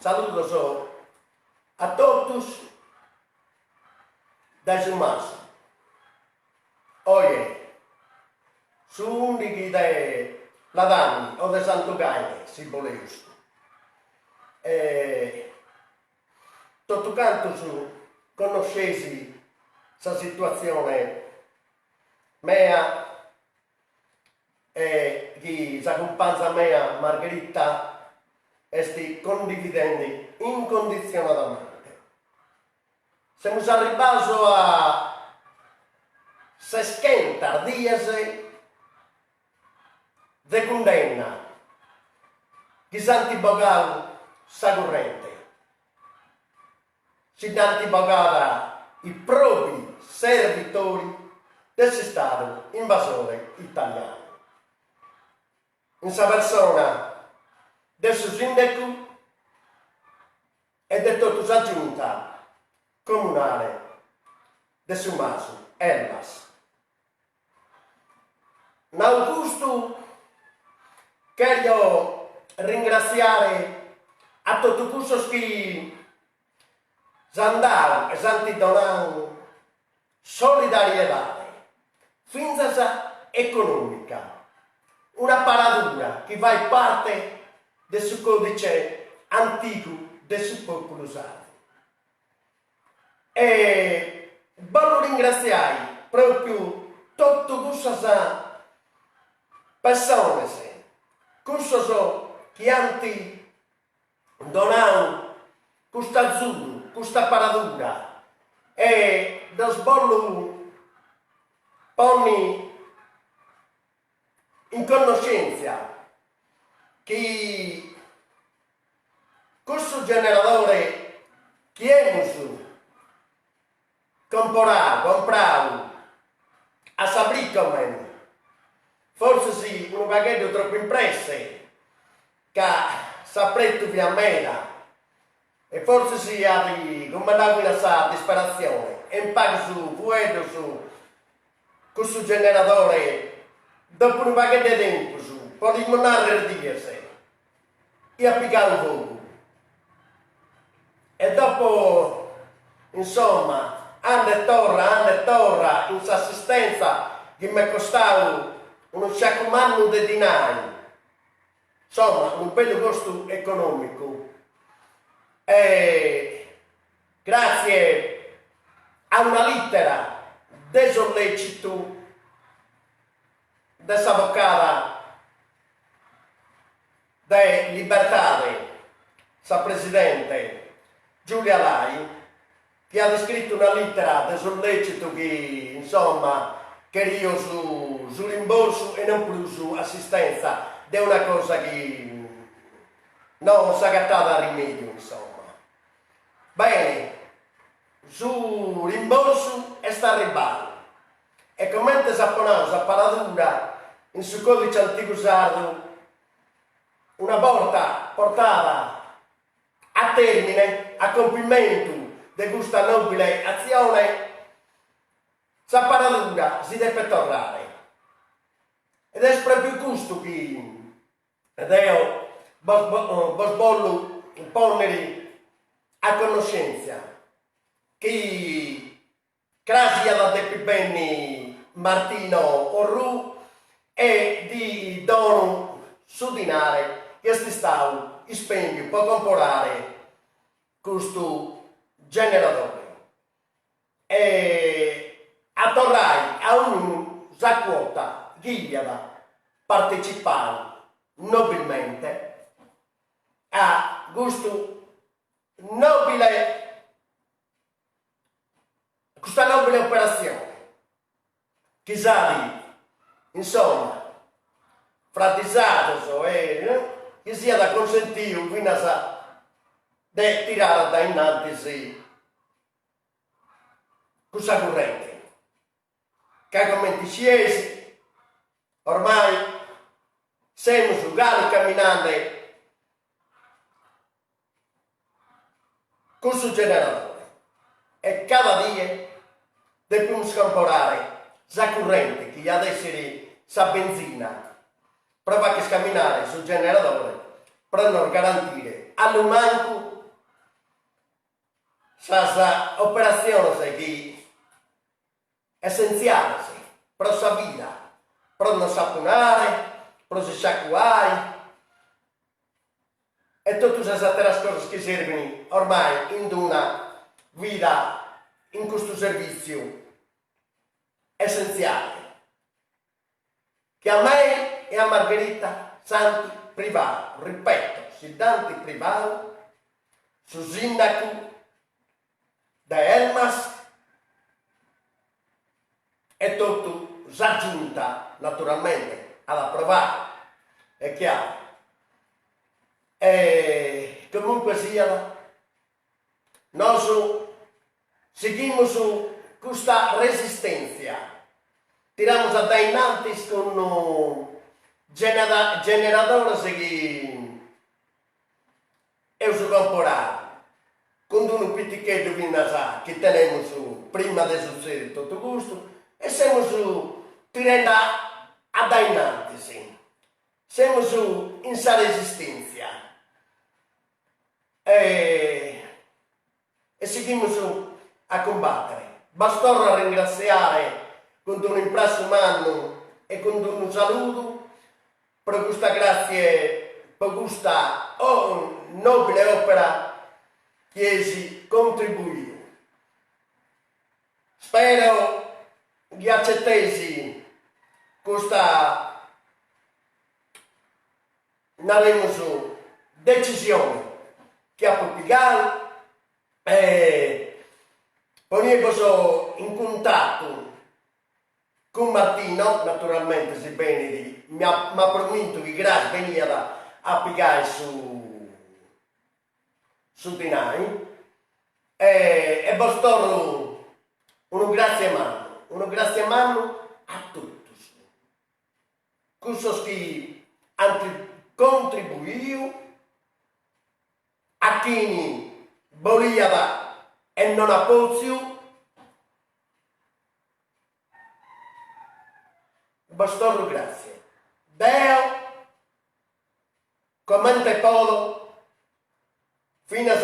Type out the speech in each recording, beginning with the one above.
Saludos a totus dae Su Masu. Oje, su ùndighi de Ladàmini o de Santu Gaine, si boleus. E totu cantus connosceis sa situatzione mea e chi sa cumpanza mea Margherita est condividendi inconditzionadamente. Semus arribbados a seschentas dies de cundenna chi s'ant bogadu sa currente. Si dd'ant bogada i propri servitori de s'istadu invasore italianu, in sa persona de su sindecu e de totu sa giunta comunale de Su Masu Elmas. Nau custu, cherjo ringratziare a totu cussos chi s'ant dau e s'ant donau solidariedade, fintzas econòmica, una paradura chi fait parte de su còdice antigu de su pòpulu sardu. E bollu ringratziai pròpiu totu cussas pessones, cussos chi ant donau custu azudu, custa paradura e ddos bollu ponni in connoschèntzia chi cussu generadore chi emus comporau, comprau a sa Bricoman, fortzis unu pagheddu tropu in presse, ca s'apretu fiat meda e fortzis at cumandau finas sa disperatzione e in pagus fueddus cussu generadore dopu unu pagheddu 'e tempus, podimus narrer dies, iat pigau fogu e dopo insomma anda e torra anda e torra in s'assistenza chi m'est costau unu sciacu mannu de dinai Insomma, unu bellu costu econòmicu e gràtzie a una lìtera de sollècitu de s'avocada de Libertade, sa presidente Giulia Lai, chi at iscritu una lìtera de sollècitu chi, insomma, cherio su su rimborsu e non prus assistenza de una cosa chi no s'agatat rimèdiu, insomma. Bene, su rimborsu est arribbadu e comente s'apo nau sa paradura in su còdice antigu sardu una borta portada A tèrmine, a compimentu de custa nòbile atzione, sa paradura si depet torrare. Ed est pròpiu custu chi deo bos bos bollu pònnere a connoschèntzia, chi Cras iat a depi benni Martino Orrù e ddi donu su dinare chi est istau ispendiu po comporare custu generadore e a torrai a ognunu sa cuota chi iat partecipau nobilmente a custu nobile Custa nòbile operatzione, chi s'at, insomma, fra disagios e chi siat consentiu finas de tirare a dae innantis cussa currente, ca comente iscieis ormai semus galu caminande Cun su generadore e cada die depimus comporare sa currente chi iat essere sa benzina pro fagher caminare su generadore pro nos garantire allumancu. Sas operatziones chi essentziales pro sa vida, pro nos sapunare, pro si sciacuai e totu sas àteras cosas chi serbint ormai in d'una vida in custu servìtziu essentziale chi a mei e a Margherita s'ant privau, ripeto, si dd'ant privau su sindacu de Elmas e totu sa giunta naturalmente at aprovau, est chiaru. E comunque siat Nosu sighimus custa resistèntzia, tiramus a dae in antis cun generadores chi eus comporadu cun unu piticheddu finas chi tenemus prima de sutzedi totu custu e semus tirende a dae in antis, semus in sa resistèntzia. E e sighimus a cumbàtere. Bos torro a ringratziare cun d'unu imprassu mannu e cun d'unu saludu pro custa gràtzie pro custa nòbile òpera chi eis contribuidu. Spero chi acetteis custa naremus, decisione chi apo pigau e poniebos in cuntatu cun Martino, naturalmente si benit, m'at promintu chi cras beniat a pigai su su dinai e bos torro unu gratzie mannu, unu gratzie mannu a totus. Cussos chi ant contribuiu a chini boliat e non at potziu, bos torro gratzie. Deo, comente podo, finas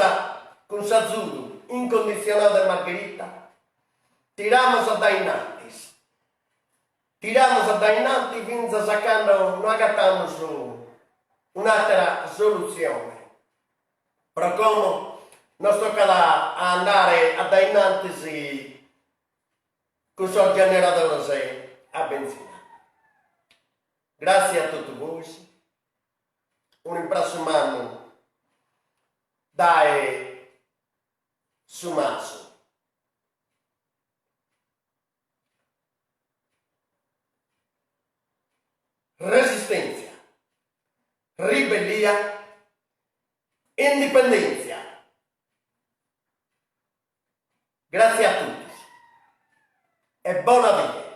cun s'azudu inconditzionadu de Margherita, tiramus a dae innantis Tiramus a dae innanti fintzas a cando no agatamus un'àtera solutzione. Pro como nos tocat a andare a dae innantis cun sos generadores a benzina. Gràtzias a totu bois, un'imprassu mannu dae Su Masu. Resistèntzia, ribellia, indipendèntzia. Gràtzias a totus e bona die.